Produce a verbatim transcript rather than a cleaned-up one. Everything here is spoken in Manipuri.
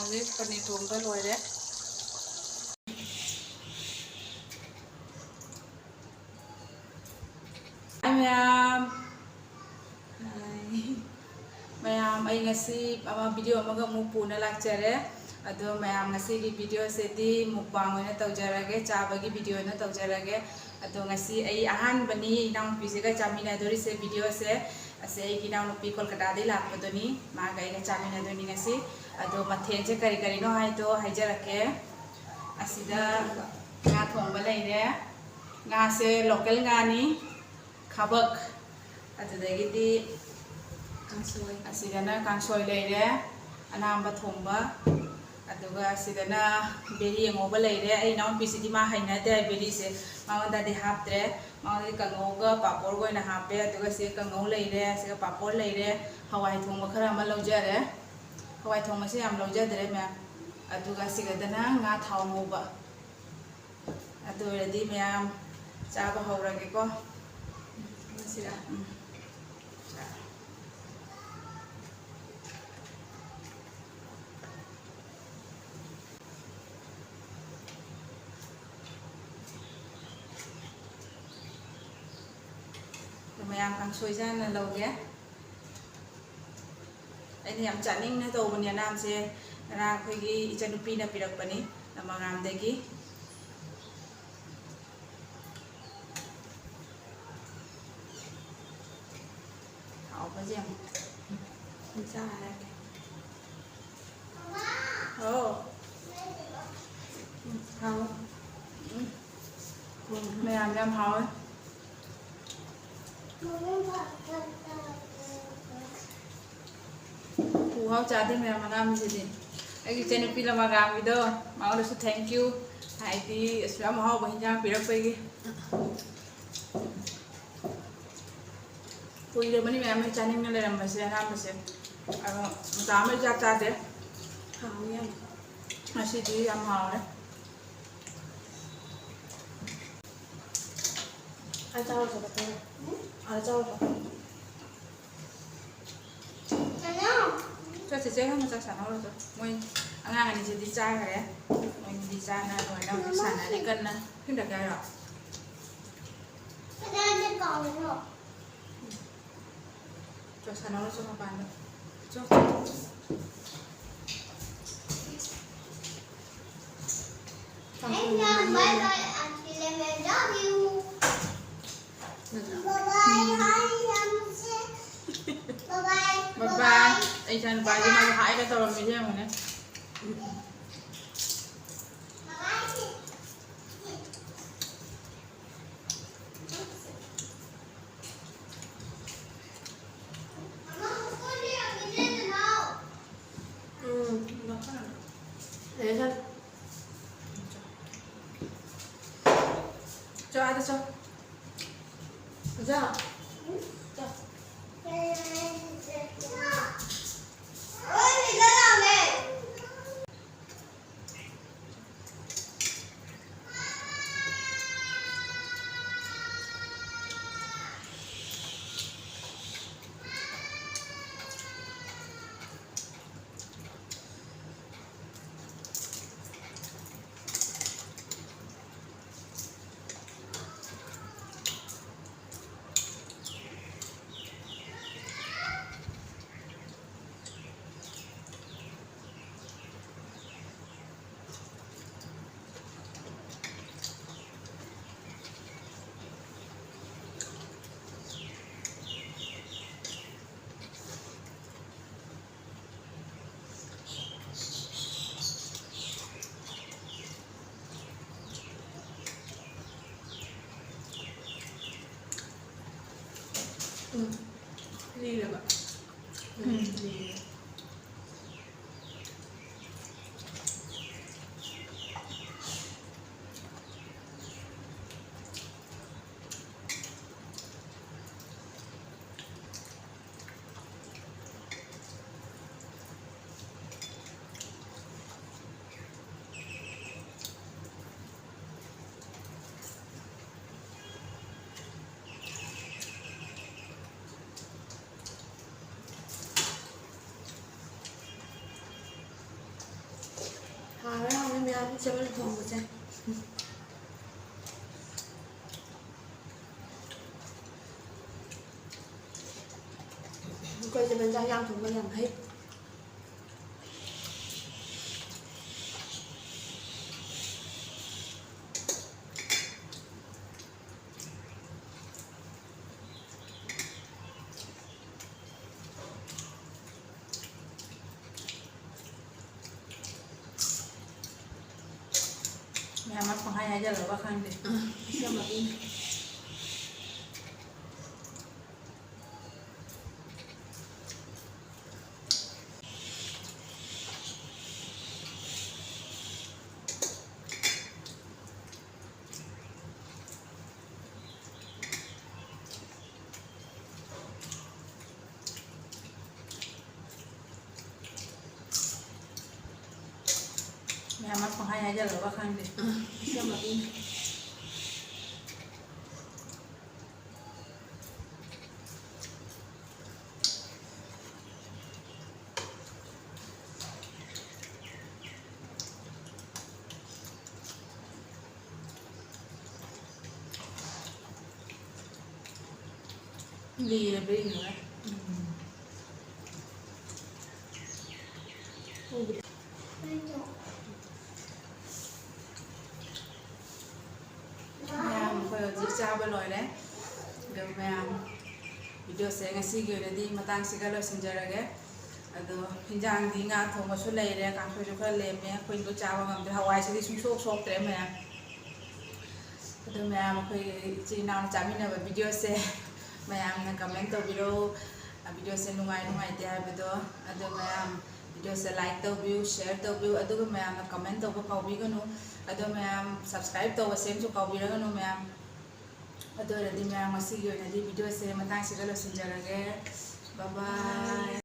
ꯍꯧꯖꯤꯛ ꯄꯅꯤꯔ ꯊꯣꯡꯕ ꯂꯣꯏꯔꯦ꯫ ꯍꯥꯏ ꯃꯌꯥꯝ꯫ ꯍꯥꯏ꯫ ꯃꯌꯥꯝ, ꯑꯩ ꯉꯁꯤ ꯑꯃ video ꯑꯃꯒ ꯑꯃꯨꯛ ꯄꯨꯅ ꯂꯥꯛꯆꯔꯦ꯫ ꯑꯗꯣ ꯃꯌꯥꯝ, ꯉꯁꯤꯒꯤ videoꯁꯤꯗꯤ mukbang ꯑꯣꯏꯅ ꯇꯧꯖꯔꯒꯦ, ꯆꯥꯕꯒꯤ video ꯑꯣꯏꯅ ꯇꯧꯖꯔꯒꯦ꯫ ꯑꯗꯣ ꯉꯁꯤ ꯑꯩ ꯑꯍꯥꯟꯕꯅꯤ ꯏꯅꯥꯎꯅꯨꯄꯤꯁꯤꯒ ꯆꯥꯃꯤꯟꯅꯗꯣꯔꯤꯁꯦ videoꯁꯦ꯫ ꯑꯁꯤ ꯑꯩꯒꯤ ꯏꯅꯥꯎꯅꯨꯄꯤ ꯀꯣꯜꯀꯇꯥꯗꯒꯤ ꯂꯥꯛꯄꯗꯨꯅꯤ, ꯃꯥꯒ ꯑꯩꯒ ꯆꯥꯃꯤꯟꯅꯗꯣꯏꯅꯤ ꯉꯁꯤ꯫ ꯑꯗꯣ ꯃꯊꯦꯜꯁꯦ ꯀꯔꯤ ꯀꯔꯤꯅꯣ ꯍꯥꯏꯗꯣ ꯍꯥꯏꯖꯔꯛꯀꯦ꯫ ꯑꯁꯤꯗ ꯉꯥ ꯊꯣꯡꯕ ꯂꯩꯔꯦ꯫ ꯉꯥꯁꯦ local ꯉꯥꯅꯤ, ꯈꯥꯕꯛ꯫ ꯑꯗꯨꯗꯒꯤꯗꯤ ꯀꯥꯡꯁꯣꯏ꯫ ꯑꯁꯤꯗꯅ ꯀꯥꯡꯁꯣꯏ ꯂꯩꯔꯦ, ꯑꯅꯥꯝꯕ ꯊꯣꯡꯕ꯫ ꯑꯗꯨꯒ ꯑꯁꯤꯗꯅ ꯕꯦꯔꯤ ꯑꯉꯧꯕ ꯂꯩꯔꯦ꯫ ꯑꯩ ꯏꯅꯥꯎꯅꯨꯄꯤꯁꯤꯗꯤ ꯃꯥ ꯍꯩꯅꯗꯦ ꯕꯦꯔꯤꯁꯦ, ꯃꯉꯣꯟꯗꯗꯤ ꯍꯥꯞꯇ꯭ꯔꯦ꯫ ꯃꯉꯣꯟꯗꯗꯤ ꯀꯥꯡꯉꯧꯒ ꯄꯥꯄꯣꯔꯒ ꯑꯣꯏꯅ ꯍꯥꯞꯄꯦ꯫ ꯑꯗꯨꯒ ꯁꯤꯗ ꯀꯥꯡꯉꯧ ꯂꯩꯔꯦ, ꯁꯤꯒ ꯄꯥꯄꯣꯔ ꯂꯩꯔꯦ, ꯍꯋꯥꯏ ꯊꯣꯡꯕ ꯈꯔ ꯑꯃ ꯂꯧꯖꯔꯦ꯫ ꯍꯋꯥꯏ ꯊꯣꯡꯕꯁꯦ ꯌꯥꯝ ꯂꯧꯖꯗ꯭ꯔꯦ ꯃꯌꯥꯝ꯫ ꯑꯗꯨꯒ ꯁꯤꯒꯗꯅ ꯉꯥ ꯊꯥꯎ ꯉꯧꯕ꯫ ꯑꯗꯨ ꯑꯣꯏꯔꯗꯤ ꯃꯌꯥꯝ ꯆꯥꯕ ꯍꯧꯔꯒꯦꯀꯣ꯫ ꯃꯁꯤꯗ, ꯎꯝ꯫ ꯑꯗꯨ ꯃꯌꯥꯝ ꯀꯥꯡꯁꯣꯏꯁꯦ ꯍꯥꯟꯅ ꯂꯧꯒꯦ꯫ ꯑꯩꯅ ꯌꯥꯝ ꯆꯥꯅꯤꯡꯅ ꯇꯧꯕꯅꯦ ꯑꯅꯥꯝꯁꯦ꯫ ꯉꯔꯥꯡ ꯑꯩꯈꯣꯏꯒꯤ ꯏꯆꯟꯅꯨꯄꯤꯅ ꯄꯤꯔꯛꯄꯅꯤ, ꯂꯃꯒ꯭ꯔꯥꯝꯗꯒꯤ꯫ ꯍꯥꯎꯕꯁꯦ ꯌꯦꯡꯉꯨ꯫ ꯁꯨꯝ ꯆꯥ ꯍꯥꯏꯔꯛꯀꯦ꯫ ꯑꯣ꯫ ꯎꯝ, ꯍꯥꯎ꯫ ꯎꯝ꯫ ꯃꯌꯥꯝ ꯌꯥꯝ ꯍꯥꯎꯋꯦ꯫ ꯄꯨꯍꯥꯎ ꯆꯥꯗꯦ ꯃꯌꯥꯝ ꯑꯉꯥꯡꯁꯤꯗꯤ꯫ ꯑꯩꯒꯤ ꯏꯆꯟꯅꯨꯄꯤ ꯂꯃꯒ꯭ꯔꯥꯝꯒꯤꯗꯣ, ꯃꯉꯣꯟꯗꯁꯨ thank you꯫ ꯍꯥꯏꯗꯤ ꯑꯁꯨꯛ ꯌꯥꯝ ꯑꯍꯥꯎꯕ ꯍꯤꯟꯖꯥꯡ ꯄꯤꯔꯛꯄꯒꯤ꯫ ꯀꯨꯏꯔꯕꯅꯤ ꯃꯌꯥꯝ ꯑꯩ ꯆꯥꯅꯤꯡꯅ ꯂꯩꯔꯝꯕꯁꯦ ꯑꯅꯥꯝꯕꯁꯦ꯫ ꯑꯗꯣ ꯃꯇꯥ ꯑꯃ ꯏꯆꯥ ꯆꯥꯗꯦ꯫ ꯍꯥꯎꯋꯤ ꯌꯥꯝ꯫ ꯉꯁꯤꯗꯤ ꯌꯥꯝ ꯍꯥꯎꯔꯦ꯫ ꯑꯥ ꯆꯥꯔꯨꯆꯣ ꯐꯠꯇꯣ꯫ ꯑꯥ ꯆꯥꯔꯨꯆꯣ꯫ ꯆꯣ, ꯆꯦꯆꯦ ꯍꯣꯏ ꯃꯆꯥ ꯁꯥꯟꯅꯧꯔꯣ ꯆꯣ꯫ ꯃꯣꯏ ꯑꯉꯥꯡ ꯑꯅꯤꯁꯤꯗꯤ ꯆꯥꯈ꯭ꯔꯦ꯫ ꯃꯣꯏꯅꯤꯗꯤ ꯆꯥꯅ ꯂꯣꯏꯅ ꯍꯧꯖꯤꯛ ꯁꯥꯟꯅꯔꯤ ꯀꯟꯅ꯫ ꯐꯤꯂꯝ ꯗꯔꯀꯥꯔ ꯍꯥꯏꯔꯣ? ꯀꯗꯥꯏꯗ ꯀꯥꯎꯔꯤꯅꯣ? ꯆꯣ, ꯁꯥꯟꯅꯧꯔꯣ ꯆꯣ ꯃꯄꯥꯟꯗ꯫ ꯆꯣ, ꯆꯣ꯫ ꯑꯩꯅ bye bye, until I love you. ꯅꯠꯇ꯭ꯔꯥ? Bye bye, ꯍꯥꯏ ꯌꯥꯝꯁꯦ꯫ Bye bye, bye bye. ꯕꯥꯏ꯫ ꯑꯩ ꯏꯆꯥ ꯅꯨꯄꯥꯁꯦ ꯃꯥꯁꯦ ꯍꯥꯏꯒ ꯇꯧꯔꯝꯃꯤꯁꯦ ꯌꯦꯡꯉꯨꯅꯦ꯫ ꯎꯝ꯫ ꯂꯧꯁꯜꯂꯣ꯫ ꯂꯩ, ꯂꯩ꯫ ꯆꯣ, ꯑꯥꯗ ꯆꯣ꯫ ꯑꯣꯖꯥ꯫ ꯆꯣ꯫ ꯍꯥꯎꯔꯦ, ꯍꯥꯎꯔꯦ ꯃꯌꯥꯝ ꯆꯦꯕꯜ ꯊꯣꯡꯕꯁꯦ꯫ ꯑꯩꯈꯣꯏ ꯆꯦꯕꯜ ꯆꯥꯛ ꯌꯥꯝ ꯊꯣꯡꯕ ꯌꯥꯝ ꯍꯩ꯫ ꯃꯌꯥꯝ ꯑꯃ ꯄꯪꯍꯥꯏ ꯍꯥꯏꯖꯜꯂꯕ ꯈꯪꯗꯦ꯫ ꯑꯥ, ꯏꯆꯝ ꯑꯗꯨꯝ꯫ ꯃꯌꯥꯝ ꯑꯃ ꯄꯪꯍꯥꯏ ꯍꯥꯏꯖꯜꯂꯕ ꯈꯪꯗꯦ꯫ ꯑꯥ, ꯏꯆꯝ ꯑꯗꯨꯝ꯫ ꯂꯤꯔꯕ꯭ꯔꯥ ꯌꯦꯡꯉꯨꯔꯦ꯫ ꯎꯝ꯫ ꯃꯌꯥꯝ, ꯑꯩꯈꯣꯏ ꯍꯧꯖꯤꯛ ꯆꯥꯕ ꯂꯣꯏꯔꯦ꯫ ꯑꯗꯣ ꯃꯌꯥꯝ, ꯚꯤꯗꯤꯑꯣꯁꯦ ꯉꯁꯤꯒꯤ ꯑꯣꯏꯅꯗꯤ ꯃꯇꯥꯡꯁꯤꯒ ꯂꯣꯏꯁꯤꯟꯖꯔꯒꯦ꯫ ꯑꯗꯣ ꯍꯤꯟꯖꯥꯡꯗꯤ ꯉꯥ ꯊꯣꯡꯕꯁꯨ ꯂꯩꯔꯦ, ꯀꯥꯡꯁꯣꯏꯁꯨ ꯈꯔ ꯂꯦꯝꯃꯦ, ꯑꯩꯈꯣꯏ ꯂꯣꯏ ꯆꯥꯕ ꯉꯝꯗ꯭ꯔꯦ꯫ ꯍꯋꯥꯏꯁꯤꯗꯤ ꯁꯨꯡꯁꯣꯛ ꯁꯣꯛꯇ꯭ꯔꯦ ꯃꯌꯥꯝ꯫ ꯑꯗꯣ ꯃꯌꯥꯝ, ꯑꯩꯈꯣꯏ ꯏꯆꯤꯜ ꯏꯅꯥꯎꯅ ꯆꯥꯃꯤꯟꯅꯕ ꯚꯤꯗꯤꯑꯣꯁꯦ ꯃꯌꯥꯝꯅ ꯀꯃꯦꯟ ꯇꯧꯕꯤꯔꯛꯎ, ꯚꯤꯗꯤꯑꯣꯁꯦ ꯅꯨꯡꯉꯥꯏ ꯅꯨꯡꯉꯥꯏꯇꯦ ꯍꯥꯏꯕꯗꯣ꯫ ꯑꯗꯣ ꯃꯌꯥꯝ, ꯚꯤꯗꯤꯑꯣꯁꯦ ꯂꯥꯏꯛ ꯇꯧꯕꯤꯌꯨ, ꯁꯤꯌꯔ ꯇꯧꯕꯤꯌꯨ, ꯑꯗꯨꯒ ꯃꯌꯥꯝꯅ ꯀꯃꯦꯟ ꯇꯧꯕ ꯀꯥꯎꯕꯤꯒꯅꯨ꯫ ꯑꯗꯣ ꯃꯌꯥꯝ, ꯁꯕꯁꯀ꯭ꯔꯥꯏꯕ ꯇꯧꯕ ꯁꯦꯝꯁꯨ ꯀꯥꯎꯕꯤꯔꯒꯅꯨ ꯃꯌꯥꯝ꯫ ꯑꯗꯨ ꯑꯣꯏꯔꯗꯤ ꯃꯌꯥꯝ, ꯉꯁꯤꯒꯤ ꯑꯣꯏꯅꯗꯤ ꯚꯤꯗꯤꯑꯣꯁꯦ ꯃꯇꯥꯡꯁꯤꯗ ꯂꯣꯏꯁꯤꯟꯖꯔꯒꯦ꯫ ꯕꯥꯏ ꯕꯥꯏ꯫